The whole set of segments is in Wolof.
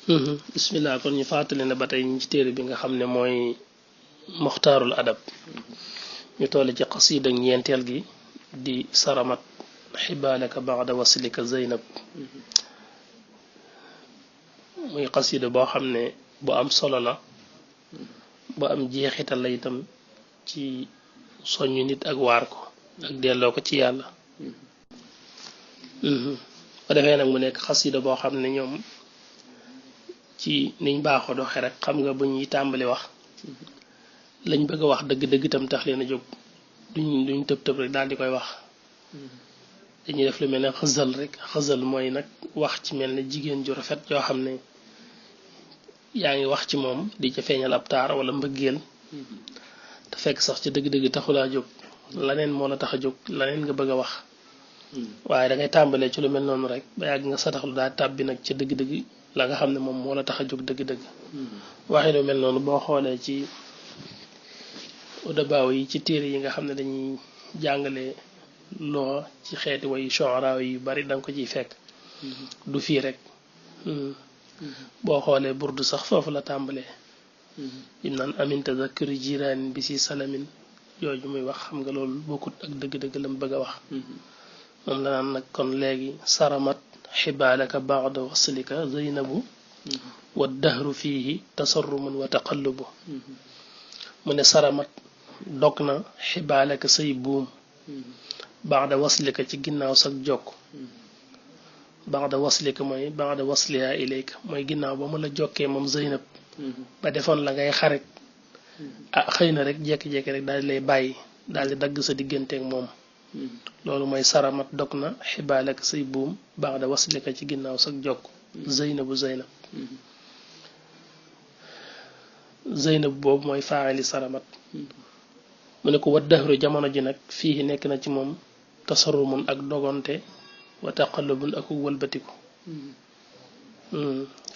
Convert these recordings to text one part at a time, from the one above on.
bismillah kon ñu fàttali ne ba tey ñu ci téere bi nga xam ne mooy muxtaarul adab ñu toll ci xasida ñeenteel gi di saramat xibaalaka baxda waslika zeynab muy xasida boo xam ne bu am solo la bu am jeexital la itam ci soññu nit ak waar ko ak delloo ko ci yàlla ba defee nag mu nekk xasida boo xam ne ñoom ci niñ baaxoo doxe rek xam nga bu ñuy tàmbali wax lañ bëgg a wax dëgg-dëgg itam tax leen a jóg duñ tëb tëb rek daal di koy wax dañuy def lu mel ne xësal rek xësal mooy nag wax ci mel ne jigéen ju rafet yoo xam ne yaa ngi wax ci moom di ca feeñal ab taar wala mbëggeel te fekk sax ci dëgg-dëgg taxulaa jóg laneen moo la tax a jóg laneen nga bëgg a wax waaye da ngay tàmbalee ci lu mel noonu rek ba yàgg nga sataxlu daal tàbbi nag ca dëgg-dëgg la nga xam ne moom moo la tax a jóg dëgg-dëgg waxee lu mel noonu boo xoolee ci udabaaw yi ci téere yi nga xam ne dañuy jàngale loo ci xeeti way shu'ara yu bari danga ko ciy fekk du fii rek boo xoolee burdu sax foofu la tàmbalee yim naan amin tadhakkuri jiraanin bi si salamin yooyu muy wax xam nga loolu bokkut ak dëgg-dëgg la mu bëgg a wax moom la naan nag kon léegi saramat xibaalaka ba'da waslika zeynabu wa dahru fiihi tasarrumun wa taqallubu mu ne saramat dog na xibaalaka say buum ba'da waslika ci ginnaaw sag jokk ba'da waslika mooy ba'da wasliha ilayka mooy ginnaaw ba mu la jokkee moom zeynab ba defoon la ngay xarit ah xëy na rek jekki-jekki rek daal di lay bàyyi daal di dagg sa digganteeg moom loolu mooy saramat dog na xibaalaka say buum ba'da waslika ci ginnaaw sag jokk zeynabu zeynab boobu mooy faa'ili saramat mu ne ko wa dahru jamono ji nag fii nekk na ci moom tasarrumun ak dogonte wa taqallubun ak wëlbatiku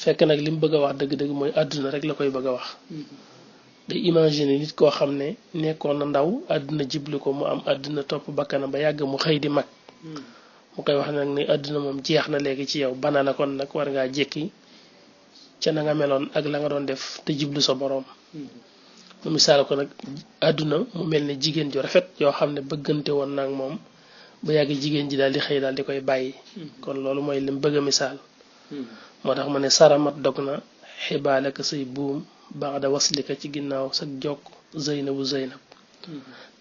fekk nag li mu bëgg a wax dëgg-dëgg mooy àdduna rek la koy bëgg a wax day imaginer nit koo xam ne nekkoon na ndaw àdduna jibli ko mu am àdduna topp bakkanam ba yàgg mu xëy di mag mu koy wax nag ne àdduna moom jeex na léegi ci yow bana la kon nag war ngaa jékki ca na nga meloon ak la nga doon def te jiblu sa boroom mu misaal ko nag àdduna mu mel ne jigéen ju rafet yoo xam ne bëggante woon nag moom ba yàgg jigéen ji daal di xëy daal di koy bàyyi kon loolu mooy lim bëgg a misaal moo tax mu ne saramat dog na xibaalaka say buum ba'da waslika ci ginnaaw sa jokk zeynab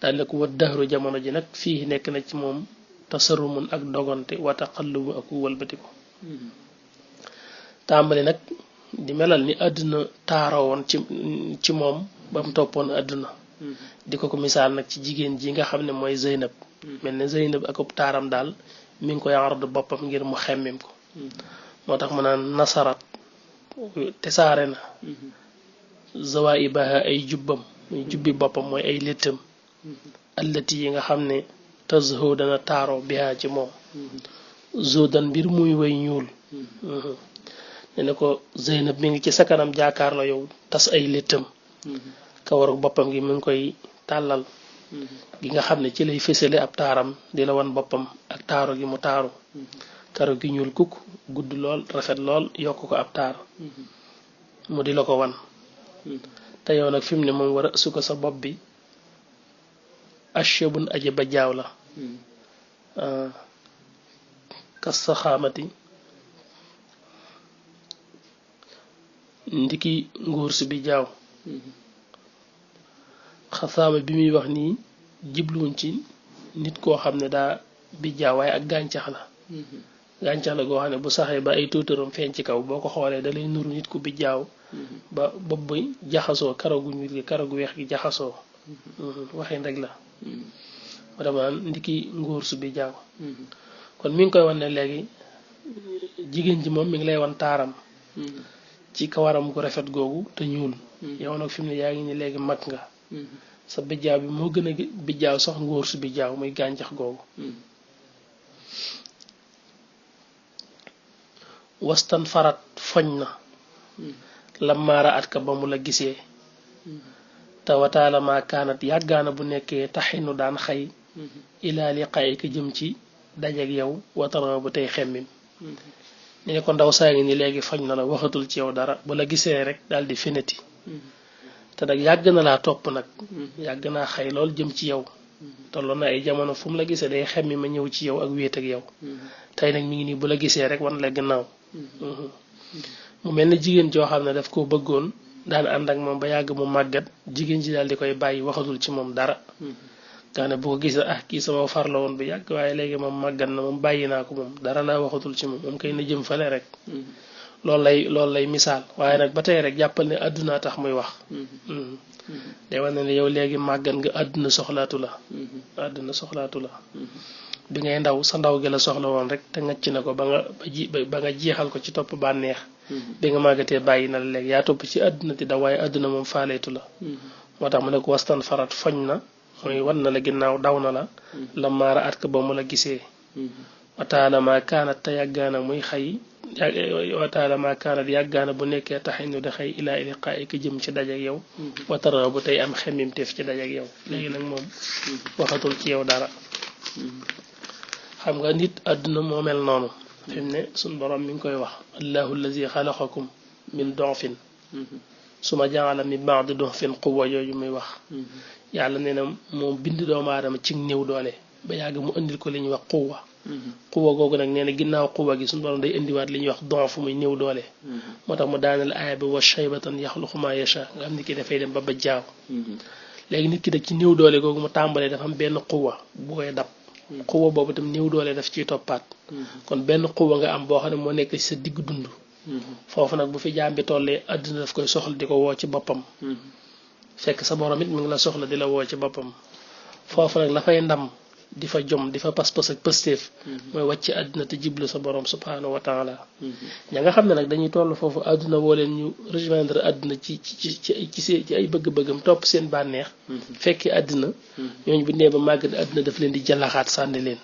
daal ne ko wa dahru jamono ji nag fii nekk na ci moom tasarrumun ak dogante wa taqallubu ak wëlbatiku tàmbali nag di melal ni àdduna taaroo woon ci moom ba mu toppoon àdduna di ko misaal nag ci jigéen ji nga xam ne mooy zeynab mel ne zeynab ak ub taaram daal mi ngi koy ard boppam ngir mu xemmim ko moo tax mu naan nasarat tesaare na zawaibaha ay jubbam muy jubbi boppam mooy ay léttam allati yi nga xam ne tazho dana taaroo biha ci moom zodan mbir muy way ñuul ne ko zeynab mi ngi ci sa kanam jaakaar la yow tas ay léttam kawaru boppam gi mi ngi koy tàllal gi nga xam ne ci lay fësale ab taaram di la wan boppam ak taaru gi mu taaru karu gi ñuul kukk gudd lool rafet lool yokk ko ab taar mu di la ko wan te yow nag fi mu ne moom war a suko sa bopp bi ashabun aje ba jaaw la kas sa xaamati ndiki nguur si bi jaaw xasaama bi muy wax nii jibluwuñ ci nit koo xam ne daa bi jaaw waaye ak gàncax la gàncax la goo xam ne bu saxee ba ay tuutaram feeñ ci kaw boo ko xoolee da lay nuru nit ku bi jaaw ba bopp bi jaxasoo karagu ñuul gi karagu weex gi jaxasoo waxin rek la vraiment ndiki nguur su bi jaaw kon mi ngi koy wan ne léegi jigéen ji moom mi ngi lay wan taaram ci kawaram gu rafet googu te ñuul yow nag fi mu ne yaa ngi ni léegi mag nga sa bijjaaw bi moo gën a bijjaaw sax ngóor su bijjaaw muy gàncax googu wastan farat foñ na lamaara at ka ba mu la gisee te wataala maa kaanat yàggaana bu nekkee taxinu daan xëy ilaa liqaay ka jëm ci dajeek yow watara bu tey xemmim ñu ne ko ndaw saa ngi ni léegi fañ na la waxatul ci yow dara bu la gisee rek daal di feneti te nag yàgg na laa topp nag yàgg naa xëy lool jëm ci yow tolloon na ay jamono fu mu la gisee day xemmi ma ñëw ci yow ak wéet ak yow tey nag mi ngi nii bu la gisee rek wan la gannaaw mu mel ni jigéen joo xam ne daf koo bëggoon daan ànd ak moom ba yàgg mu màggat jigéen ji daal di koy bàyyi waxatul ci moom dara nga ne bu ko gisee kii sama far la woon bu yàgg waaye léegi moom màggat na moom bàyyi naa ko moom dara laa waxatul ci moom moom kay na jëm fale rek loolu lay misaal waaye nag ba tey rek jàppal ne àdduna tax muy wax day wane ne yow léegi màggat nga àdduna soxlaatu la bi ngay ndaw sa ndaw gi la soxla woon rek te ngacc na ko ba nga jeexal ko ci topp bànneex bi nga màggatee bàyyi na la léegi yaa topp ci àdduna ti daw waaye àdduna moom faaleetu la moo tax mu ne ko wastan farat foñ na mooy wan na la ginnaaw daw na la la maara at ko ba mu la gisee wataala ma kaanat te yàggaana muy xëy wataala ma kaanat yàggaana bu nekkee taxinu di xëy ilaa liqaa ki jëm ci dajak yow watara bu tey am xemmimteef ci dajak yow léegi nag moom waxatul ci yow dara xam nga nit àdduna moo mel noonu fi mu ne suñ borom mi ngi koy wax allahu allazi xalaqakum min donfin suma jaala min ba'di donfin quwwa yooyu muy wax yàlla nee na moom bind doomu aadama ci néew doole ba yàgg mu indil ko li ñuy wax quwwa googu nag nee na ginnaaw quwwa gi suñu borom day indiwaat li ñuy wax donf muy néew doole moo tax mu daaneel aaya bi wa shaybatan yaxluqu ma yasha nga xam ni ki dafay dem ba jaaw léegi nit ki nag ci néew doole googu mu tàmbalee dafa am benn quwwa bu koy dab quwwa boobu tam néew doole daf ciy toppaat kon benn quwwa nga am boo xam ne moo nekk ci sa digg dund foofu nag bu fi jaam bi tollee àdduna daf koy soxla di ko woo ci boppam fekk sa borom it mi ngi la soxla di la woo ci boppam foofu nag la fay ndam di fa jom di fa pas-pas ak pësteef mooy wàcc àdduna te jiblu sa borom subhanahu wa taala ña nga xam ne nag dañuy toll foofu àdduna woo leen ñu rejoindre àdduna ci ay bëgg-bëggam topp seen bànneex fekkee àdduna ñooñu bu nee ba màgg àdduna daf leen di jalaxaat sànni leen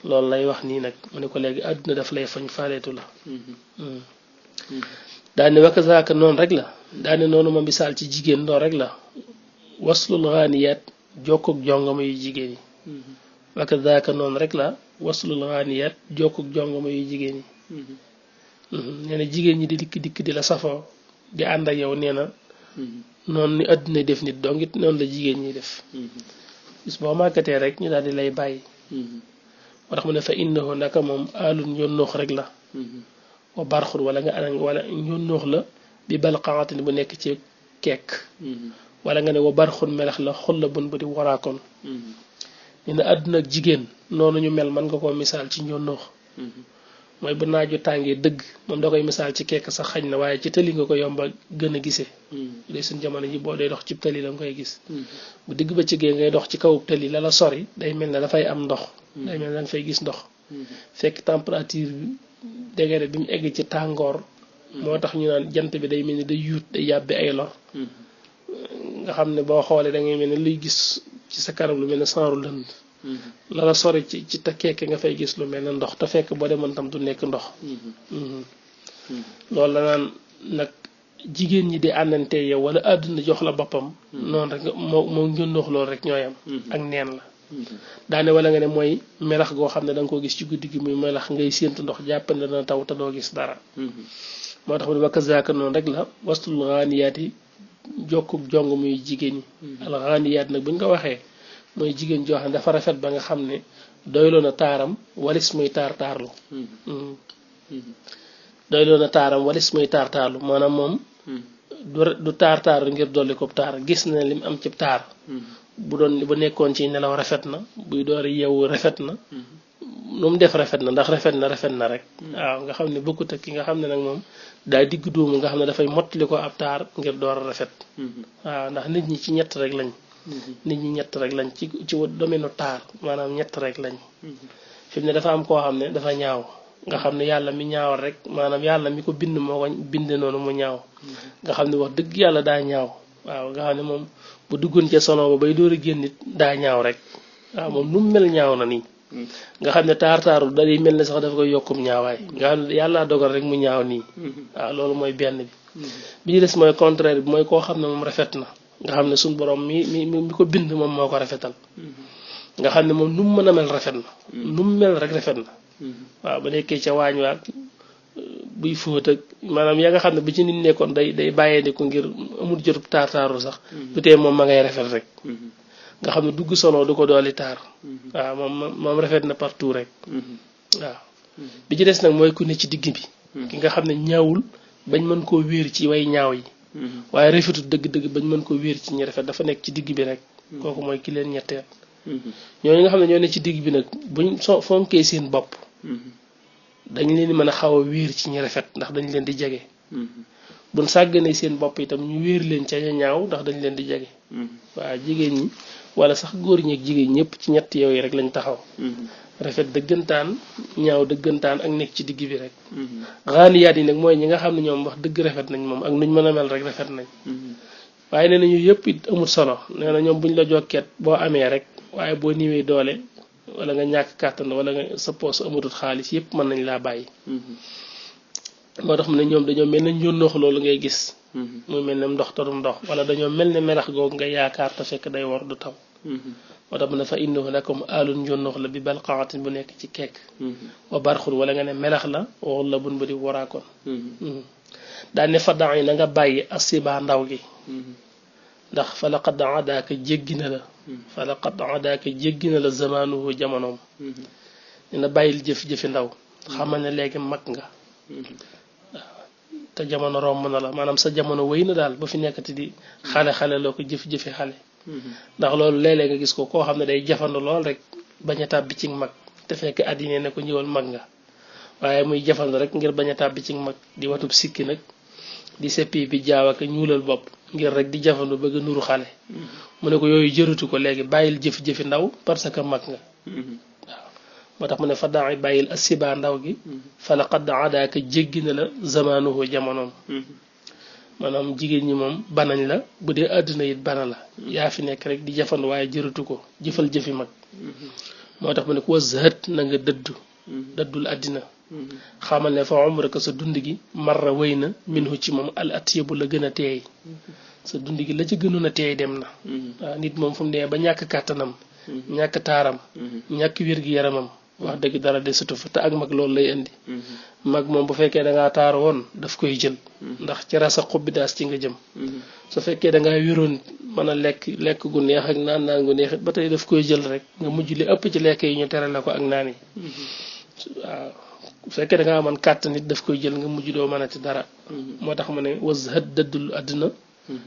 loolu lay wax nii nag mu ne ko léegi àdduna daf lay fañ faaleetu la daane wakazaaka noonu rek la daane noonu ma misaal ci jigéen noonu rek la waslul xaaniyaat jokkoog jongama yu jigéen yi wakazaaka noonu rek la waslul xaaniyaat jokkoog jongama yu jigéen yi nee na jigéen ñi di dikk di la safoo di ànd ak yow nee na noonu ni àdduna def nit donc it noonu la jigéen ñi def bis boo màggatee rek ñu daal di lay bàyyi moo tax mu ne fa innahu naka moom alun yoon noox rek la wa barxul wala yoon noox la bi balqaatin bu nekk ci kekk wala nga ne wa barxul melax la xol la bun bu di waraakoon ñu ne àdduna ak jigéen noonu ñu mel mën nga koo misaal ci yoon noox mooy bu naaju tàngee dëgg moom da koy misaal ci kekk sax xañ na waaye ci tëli nga ko yomba gën a gisee day suñ jamono ji boo day dox ci tëli la nga koy gis bu digg ba ci gee ngay dox ci kaw tëli la la sori day mel ne dafay am ndox day mel ne da nga fay gis ndox fekk température bi degré bi mu egg ci tàngoor moo tax ñu naan jant bi day mel ni day yuut day yàbbi ay lor nga xam ne boo xoolee da ngay mel ne luy gis ci sa kanam lu mel ne sanru lënd la la sori ci te kekke nga fay gis lu mel ne ndox te fekk boo demoon tam du nekk ndox loolu la naan nag jigéen ñi di àndante yow wala àdduna jox la boppam noonu rek moo njëndoox loolu rek ñooyam ak neen la daane wala nga ne mooy melax goo xam ne da nga ko gis ci guddi gi muy melax ngay séentu ndox jàppande dana taw te doo gis dara moo tax mu ne wakazaaka noonu rek la wastul xaaniyaat yi jokkub jong muy jigéen ñi al xaaniyaat nag buñ ko waxee mooy jigéen joo xam ne dafa rafet ba nga xam ne doyloo na taaram walis muy taarlu doyloo na taaram walis muy taarlu maanaam moom du taar ngir dolli ko taar gis na lim am ci taar bu nekkoon ci nelaw rafet na buy door yeewu rafet na nu mu def rafet na ndax rafet na rek waaw nga xam ne bokkut ak ki nga xam ne nag moom daa digg duumu nga xam ne dafay mottali ko ab taar ngir door a rafet waaw ndax nit ñi ci ñett rek lañ ci domaine taar maanaam ñett rek lañ fi mu ne dafa am koo xam ne dafa ñaaw nga xam ne yàlla mi ñaawal rek maanaam yàlla mi ko bind moo ko bind noonu mu ñaaw nga xam ne wax dëgg yàlla daa ñaaw waaw nga xam ne moom bu duggoon ca sono ba bay door a génn nit daa ñaaw rek waaw moom nu mu mel ñaaw na nii nga xam ne taaru day mel ne sax dafa koy yokkum ñaawaay nga xam ne yàlla dogal rek mu ñaaw nii waaw loolu mooy benn bi ñu des mooy contraire bi mooy koo xam ne moom rafet na nga xam ne suñ borom mi ko bind moom moo ko rafetal nga xam ne moom nu mu mën a mel rafet na nu mu mel rek rafet na waaw ba nekkee ca waañ waag buy fóot ak maanaam ya nga xam ne bu ci nit nekkoon day bàyyee ni ko ngir amul jotub taar-taaru sax du tee moom ma ngay rafet rek nga xam ne dugg solo du ko dooli taar waaw moom rafet na partout rek waaw bi ci des nag mooy ku ne ci digg bi ki nga xam ne ñaawul bañ mën koo wéer ci way ñaaw yi waaye rafetul dëgg-dëgg bañ mën koo wéer ci ñi rafet dafa nekk ci digg bi rek kooku mooy ki leen ñetteel ñooñu nga xam ne ñoo ne ci digg bi nag buñ fonkee seen bopp dañ leen di mën a xaw a wéer ci ñi rafet ndax dañ leen di jege buñ sàgganee seen bopp itam ñu wéer leen ca ñaaw ndax dañ leen di jege waaw jigéen ñi wala sax góor ñi ak jigéen ñëpp ci ñett yooyu rek lañ taxaw rafet dëggantaan ñaaw dëggantaan ak nekk ci digg bi rek xaaniyaat yi nag mooy ñi nga xam ne ñoom wax dëgg rafet nañ moom ak nuñ mën a mel rek rafet nañ waaye nee na ñu yëpp it amul solo nee na ñoom buñ la jokkeet boo amee rek waaye boo niwee doole wala nga ñàkk kàttan wala nga sa poos amatul xaalis yëpp mën nañ laa bàyyi moo tax mu ne ñoom dañoo mel ne njónnoox loolu ngay gis muy mel ne ndox tarum ndox wala dañoo mel ne melax googu nga yaakaar te fekk day war du taw moo tax mu ne fa innahu lakum alun njónnoox la bi balqaatin bu nekk ci kekk wa barxun wala nga ne melax la waxul la bun ba di waraakoon daal ne fa daan yi na nga bàyyi asiba ndaw gi ndax fa laqad adaaka jéggi na la fa laqad adaaka jéggi na la zamaanuhu jamonoom ne na bàyyil jëf-jëfi ndaw xamal ne léegi mag nga te jamono romb na la maanaam sa jamono wéy na daal ba fi nekkati di xale loo ko jëf-jëfi xale ndax loolu léeg-léeg nga gis ko koo xam ne day jafandu lool rek bañ a tàbbi ci mag te fekk addina ne ko ñëwal mag nga waaye muy jafandu rek ngir bañ a tàbbi ci mag di watub sikki nag di seppi bi jaaw ak ñuulal bopp ngir rek di jafandu bëgg a nuru xale mu ne ko yooyu jëratu ko léegi bàyyil jëf-jëfi ndaw parce que mag nga moo tax mu ne fa daa bàyyil asiba ndaw gi fa laqad adaaka jéggi na la zamaanuhu jamonoom maanaam jigéen ñi moom banañ la bu dee àdduna it bana la yaa fi nekk rek di jafandu waaye jëratu ko jëfal jëfi mag moo tax mu ne ko wazhat na nga dëddul àddina xamal ne fa umraka sa dund gi marra wéy na minhu ci moom al atyabu la gën a teey sa dund gi la ci gënoon a teey dem na waaw nit moom fu mu dee ba ñàkk kàttanam ñàkk taaram ñàkk wér-gi-yaramam wax dëgg dara desatu fa te ak mag loolu lay indi mag moom bu fekkee da ngaa taar woon daf koy jël ndax ci rasa xubbi daas ci nga jëm su fekkee da ngaa wéroon mën a lekk gu neex ak naan gu neex ba tey daf koy jël rek nga mujj li ëpp ci lekk yi ñu tere la ko ak naan yi waaw bu fekkee da ngaa amoon kàttan nit daf koy jël nga mujj doo mënati dara moo tax ma ne wazhat dëddul àdduna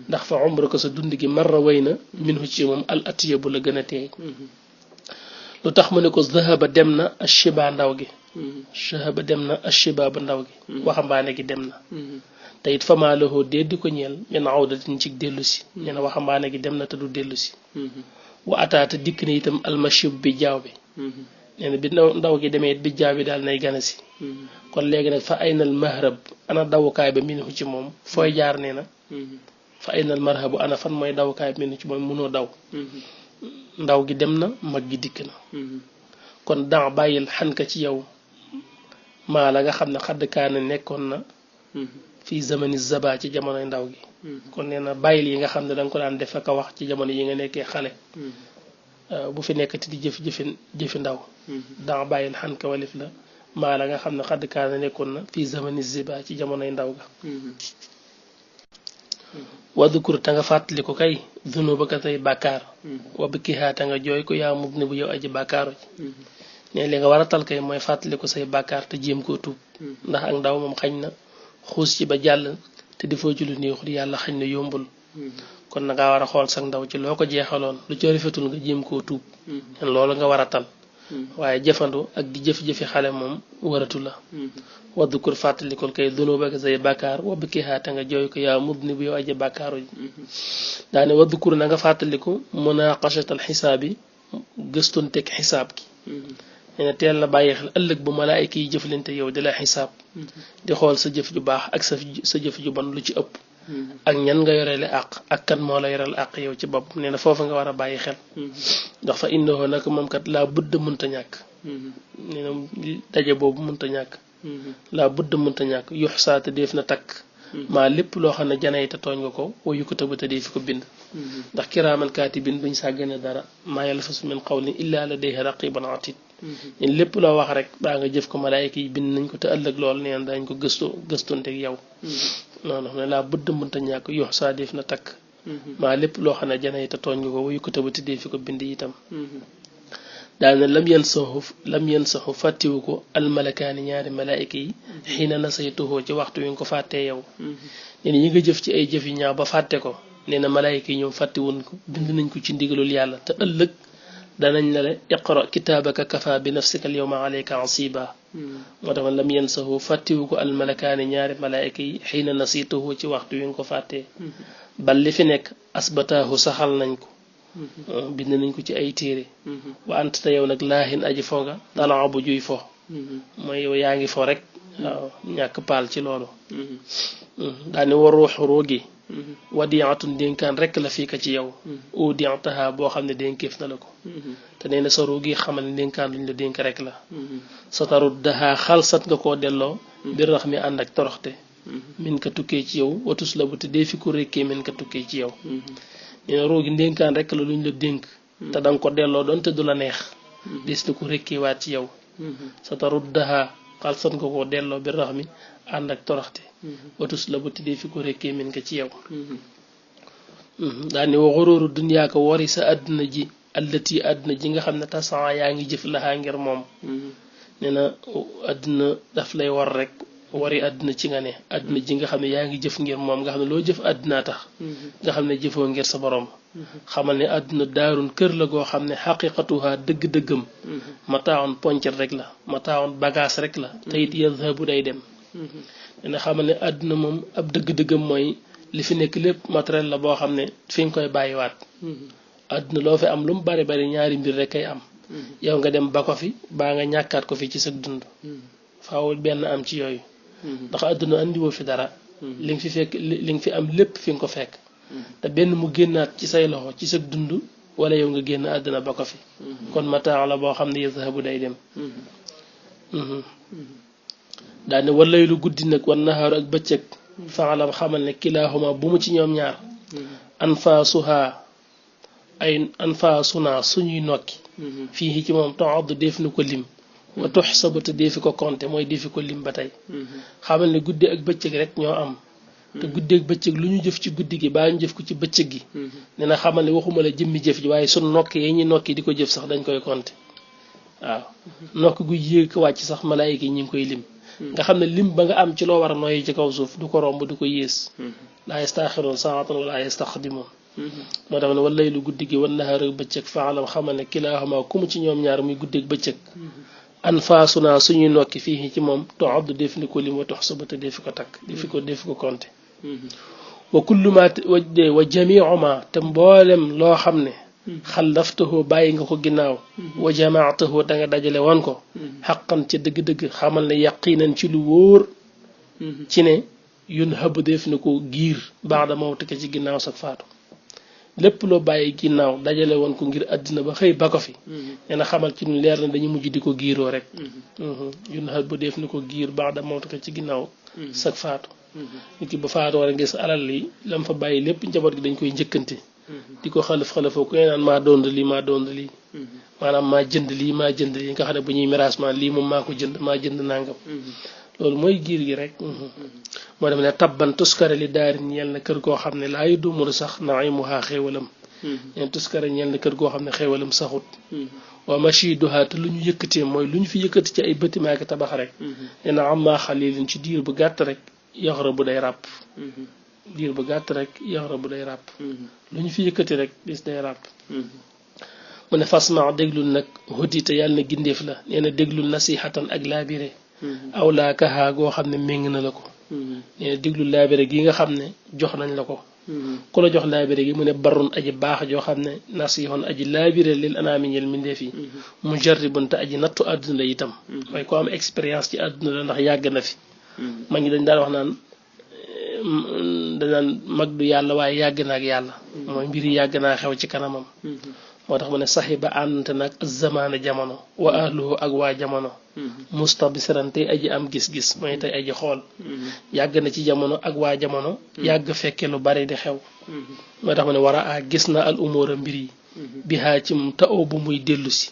ndax fa umra ko sa dund gi marra way na minhu ci moom al atyabu la gën a teey lu tax mu ne ko zahaba dem na ashiba ndaw gi zahaba dem na ashiba ba ndaw gi waxambaane gi dem na te it fama lahu dee di ko ñeel min awdatin ci dellu si nee na waxambaane gi dem na te du dellu si wa ataata dikk na itam almashib bi jaaw bi nee na bi ndaw gi demee bi jaaw bi daal nay gana si kon léegi nag fa aynal mahrab ana dawukaay ba minhu ci moom fooy jaar nee na fa aynal marhabu ana fan mooy dawukaay ba minhu ci moom mënoo daw ndaw gi dem na mag gi dikk na kon daa bàyyil xanka ci yow maa la nga xam ne xadd kaana nekkoon na fii zamani zaba ci jamonoy ndaw gi kon nee na bàyyil yi nga xam ne da nga ko daan def ak a wax ci jamono yi nga nekkee xale bu fi nekkati di jëfi ndaw daa bàyyil xanka walif la maa la nga xam ne xadd kaana nekkoon na fii zamani zaba ci jamonoy ndaw ga wadukur ta nga fàttali ko kay zunuba ka say bàkkaar wa bikkihaa ta nga jooy ko yaa mub ne bu yow aji bàkkaaru ji ne li nga war a tal kay mooy fàttali ko say bàkkaar te jéem koo tuub ndax ak ndaw moom xañ na xuus ci ba jàll te di foo ci lu neexul yàlla xañ na yombul kon na ngaa war a xool sax ndaw ci loo ko jeexaloon lu ca rafetul nga jéem koo tuub len loolu nga war a tal waaye jëfandu ak di jëf-jëfi xale moom waratu la waddukur fàttalikul kay dunuba ak say bàkkaar wa bikkihaa ta nga jooy ko yaa mudni bu yow aji bàkkaaru ji daane waddukur na nga fàttaliku munaqashatal xisaabi gëstoon teg xisaab gi nee na teel na bàyyi xel ëllëg bu malaayika yi jëflante yow di la xisaab di xool sa jëf ju baax ak sa jëf ju bon lu ci ëpp ak ñan nga yorele àq ak kan moo la yoreel àq yow ci bopp nee na foofu nga war a bàyyi xel ndax fa innahu nag moom kat laa budda mënta ñàkk nee na daje boobu mënta ñàkk laa budda mënta ñàkk yux saate def na takk maa lépp loo xam ne janay te tooñ nga ko wayu ko tëbata dee fi ko bind ndax kiraaman kaatibin duñ sàggane dara maa yalfasu min qawlin illaa ladayhi raqibun atid ñen lépp loo wax rek baa nga jëf ko malaayika yi bind nañ ko te ëllëg lool neen dañ ko gëstonteeg yow noonu xam ne laa bëdd mënta ñàkk yox saa def na takk maa lépp loo xam ne janay te tooñ nga ko wuyu ko te ba tëddee fi ko bind itam daal ne lam yan saxu fàttiwu ko almalakaani ñaari malaayika yi xiina na say tuxoo ci waxtu wi nga ko fàttee yow nee yi nga jëf ci ay jëf yu ñaaw ba fàtte ko nee na malaayika yi ñoom fàttewuñ ko bind nañ ko ci ndigalul yàlla te ëllëg danañ la iqra kitaabaka kafa bi nafsika al yawma alayka asiba moo tax lam yan saxu fàttiwu ko almalakaani ñaari malaayika yi xiina na say tuxoo ci waxtu wi nga ko fàttee bal li fi nekk asbataahu saxal nañ ko bind nañ ko ci ay téere wa ant te yow nag laahin aji fooga dala bu juy fo mooy yow yaa ngi fo rek waaw ñàkk paal ci loolu daani war ruux roogi wadiatun dénkaan rek la fii ka ci yow udiataha boo xam ne dénkeef na la ko te nee na sa roogi xamal ne dénkaan luñ la dénk rek la sa tarut daha xalsat nga koo delloo bir rax mi ànd ak toroxte min ka tukkee ci yow watus la bu te dee fi ko rekkee min ka tukkee ci yow nee na roogi ndénkaan rek la luñ la dénk te danga ko delloo doon te du la neex des na ko rekkeewaat ci yow sa tarut daha xalsat nga koo delloo bir rax mi ànd ak toroxte watus la bu te dee fi ko rekkee min ka ci yow daani wa xuróoru dunyaa ko wari sa àdduna ji allati àdduna ji nga xam ne tasan yaa ngi jëf laxaa ngir moom nee na àdduna daf lay war rek wari àdduna ci nga ne àdduna ji nga xam ne yaa ngi jëf ngir moom nga xam ne loo jëf àddunaa tax nga xam ne jëfoo ngir sa borom xamal ne àdduna daarun kër la goo xam ne xaqiqatuha dëgg-dëggam mataawoon poncet rek la mataawoon bagage rek la te it yadhabu day dem dina xamal ne àdduna moom ab dëgg-dëggam mooy li fi nekk lépp matériel la boo xam ne fi nga koy bàyyiwaat àdduna loo fi am lu mu bari bari ñaari mbir rek kay am yow nga dem ba ko fi baa nga ñàkkaat ko fi ci sa dund faaw benn am ci yooyu ndax àdduna andiwoo fi dara li nga fi fekk li nga fi am lépp fi nga ko fekk te benn mu génnaat ci say loxo ci sa dund wala yow nga génn àdduna ba ko fi kon mataa la boo xam ne yazhabu day dem daane walay lu guddi nag wan nahaaru ak bëccëg faalam xamal ne kilaahuma bu mu ci ñoom ñaar anfaasuha ay anfaasuna suñuy nokki fii ci moom toxadd def na ko lim wa tox sabata defi ko compter mooy defi ko lim ba tey xamal ne guddi ak bëccëg rek ñoo am te guddi ak bëccëg lu ñu jëf ci guddi gi baa ñu jëf ko ci bëccëg gi nee na xamal ne waxuma la jëmmi jëf ji waaye sun nokk yi ñuy nokki di ko jëf sax dañ koy compter waaw nokk gu yéeg ko wàcc sax malaayika yi ñu ngi koy lim nga xam ne lim ba nga am ci loo war a noyyi ci kaw suuf du ko romb du ko yées laa yastaxiroon saatan wala yastaxdimoon moo tax ne walay lu guddi gi wan nahaar ak bëccëg faalam xamal ne kilaahuma ku mu ci ñoom ñaar muy guddi ak bëccëg anfaasuna suñuy nokki fii ci moom toxaddu def ni ko lim wa tox sabata defi ko takk defi ko compter wa kullu ma wa jamiu ma te mboolem loo xam ne xallaftahu bàyyi nga ko ginnaaw wa jamaatahu da nga dajale woon ko xaqan ci dëgg-dëgg xamal ne yaqinan ci lu wóor ci ne yun hëbb def na ko giir baax da mawtika ci ginnaaw sa faatu lépp loo bàyyi ginnaaw dajale woon ko ngir àddina ba xëy ba ko fi nee na xamal ci ñu leer na dañu mujj di ko giiroo rek yun hëbb def na ko giir baax da mawtika ci ginnaaw sa faatu nit ki ba faatoo rek gis alal li lam fa bàyyi lépp njaboot gi dañ koy njëkkante di ko xalafoo ku ne naan maa doon lii maanaam maa jënd lii nga xam ne bu ñuy miraas maa lii moom maa ko jënd maa jënd nangam loolu mooy giir gi rek moo dem ne tabban tuskare li daari ñeel na kër goo xam ne laa yu dumul sax naimuha xéewalam neen tuskare ñeel na kër goo xam ne xéewalam saxut wa machiduha te lu ñu yëkkatee mooy lu ñu fi yëkkati ci ay bâtiment ak tabax rek nee na amma xalilin ci diir bu gàtt rek yaxra bu day ràpp diir bu gàtt rek yaxra bu day ràpp lu ñu fi yëkkati rek dis day ràpp mu ne fasma déglul nag hudita yàlla na gindeef la nee na déglul nasihatan ak laabire aw laakahaa goo xam ne méng na la ko nee na déglul laabire gi nga xam ne jox nañ la ko ku la jox laabire gi mu ne barun aji baax joo xam ne nasihon aji laabire lil anaami ñel mindeef yi mu jarribun te aji nattu àdduna la itam mooy ko am expérience ci àdduna la ndax yàgg na fi mag ñi dañ daan wax naan danaan mag du yàlla waaye yàgg na ak yàlla mooy mbir yi yàgg naa xew ci kanamam moo tax mu ne saxiba àndante nag zamaana jamono wa ahluhu ak waa jamono mustabsiran tey aji am gis-gis mooy tey aji xool yàgg na ci jamono ak waa jamono yàgg fekke lu bari di xew moo tax mu ne war a gis na al umura mbir yi bi haa ci ta oo bu muy dellu si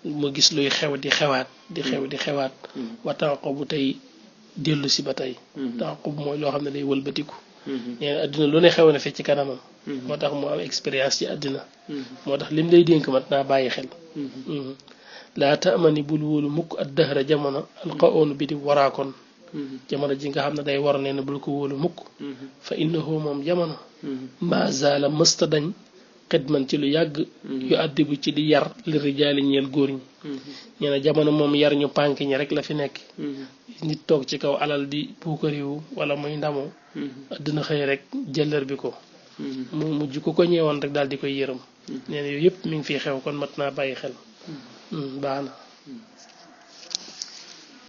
mu gis luy xew di xewaat di xew di xewaat wa taqabu tey dellu si ba tey taqabu mooy loo xam ne day wëlbatiku nee na adduna lu ne xew na fi ci kanamam moo tax mu am expérience ci adduna moo tax lim lay dénk mat naa bàyyi xel laa taamani bul wóolu mukk ad dahra jamono alqaoonu bi di waraakoon jamono ji nga xam ne day war nee na bul ko wóolu mukk fa innahu moom jamono ma zaala mësta dañ xidman ci lu yàgg yu addibu ci di yar li rijaali ñeel góor ñi nee na jamono moom yar ñu pànk ñi rek la fi nekk nit toog ci kaw alal di puukariwu wala muy ndamoo adduna xëy rek jëllër bi ko mu mujj ku ko ñeewoon rek daal di koy yërëm nee na yooyu yëpp mi ngi fiy xew kon mat naa bàyyi xel baax na